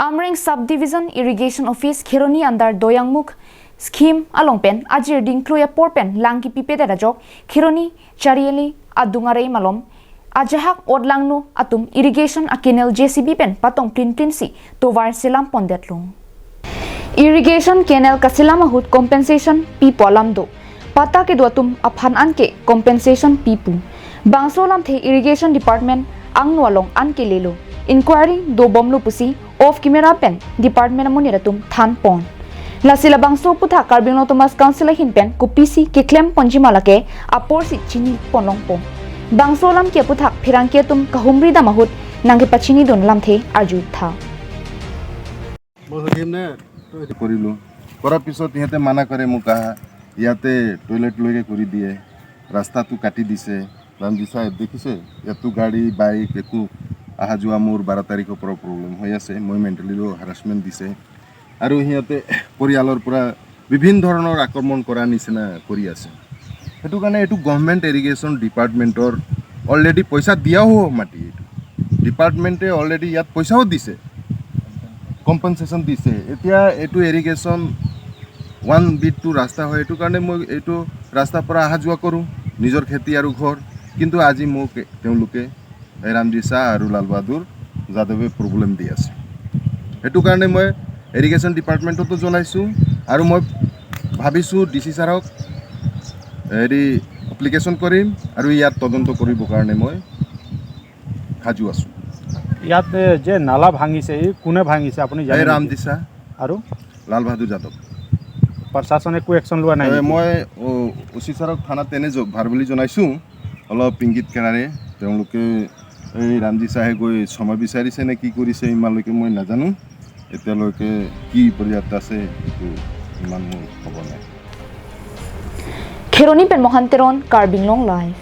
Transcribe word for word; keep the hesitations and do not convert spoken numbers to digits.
Amreng Subdivision Irrigation Office Kheroni under Doyangmukh scheme along pen ajir dingklui apor pen lang kipipedet ajok Kheroni Chariali adung arei malom ajahak otlangno atum irrigation a canal J C B pen patong plin plin si tovar selam pondetlo. Irrigation canal kaselam ahut compensation pipo alam do. Patta kedo atum aphan anke compensation pipo. Bangso alamthe irrigation department angno along anke lelo. Inquiry dobomlo pusi off camera pen department amonit atum thanpon. Lasi labangso aputhak Karbi Anglong Autonomous Council ahin pen kopisi keklem ponji ma lake apor si chini ponlongpo. Bangso alam ke aputhak pherangke atum kahumri dam ahut nangkepachinidun alamthe arju tha. কৰিলো। কৰাৰ পিছত সিহঁতে মানা কৰে মোক, আহা, ইয়াতে টয়লেট লৈকে কৰি দিয়ে, ৰাস্তাটো কাটি দিছে। ৰামজি চাহেব দেখিছে, ইয়াতো গাড়ী, বাইক একো অহা যোৱা মোৰ বাৰ তাৰিখৰ পৰা প্ৰব্লেম হৈ আছে। মই মেণ্টেলিও হাৰাছমেণ্ট দিছে আৰু সিহঁতে পৰিয়ালৰ পৰা বিভিন্ন ধৰণৰ আক্ৰমণ কৰা নিচিনা কৰি আছে। সেইটো কাৰণে এইটো গভৰ্ণমেণ্ট ইৰিগেশ্যন ডিপাৰ্টমেণ্টৰ অলৰেডি পইচা দিয়াও মাটি, এইটো ডিপাৰ্টমেণ্টে অলৰেডি ইয়াত পইচাও দিছে, কম্পেনচেশ্যন দিছে। এতিয়া এইটো ইৰিগেশ্যন ওৱান বিট টু ৰাস্তা হয়, এইটো কাৰণে মই এইটো ৰাস্তাৰ পৰা অহা যোৱা কৰোঁ, নিজৰ খেতি আৰু ঘৰ। কিন্তু আজি মোক তেওঁলোকে এই ৰামজি শ্বাহ আৰু লাল বাহাদুৰ যাদৱে প্ৰব্লেম দি আছে। সেইটো কাৰণে মই ইৰিগেশ্যন ডিপাৰ্টমেণ্টতো জনাইছোঁ আৰু মই ভাবিছোঁ ডি চি ছাৰক হেৰি এপ্লিকেশ্যন কৰিম আৰু ইয়াত তদন্ত কৰিবৰ কাৰণে মই সাজু আছোঁ। ইয়াত এ, যে নালা ভাঙিছে, এই কোনে ভাঙিছে আপুনি জানে এই নেকি? ৰামজি শ্বাহ, আৰু লাল বাহাদুৰ যাদৱ। প্ৰশাসনে একো একশ্যন লোৱা নাই এ, নেকি? মই অ, অ চি ছাৰক থানাত তেনে জ- ভাৰ্বেলি জনাইছোঁ, অলপ ইংগিত কেৰাৰে। তেওঁলোকে এই ৰামজি শ্বাহে গৈ ক্ষমা বিচাৰিছে নে কি কৰিছে ইমানলৈকে মই নাজানো। এতিয়ালৈকে কি পৰ্যায়ত আছে সেইটো ইমান মোৰ খবৰ নাই। Kheroni pen Mohan Teron, Karbi Anglong Live.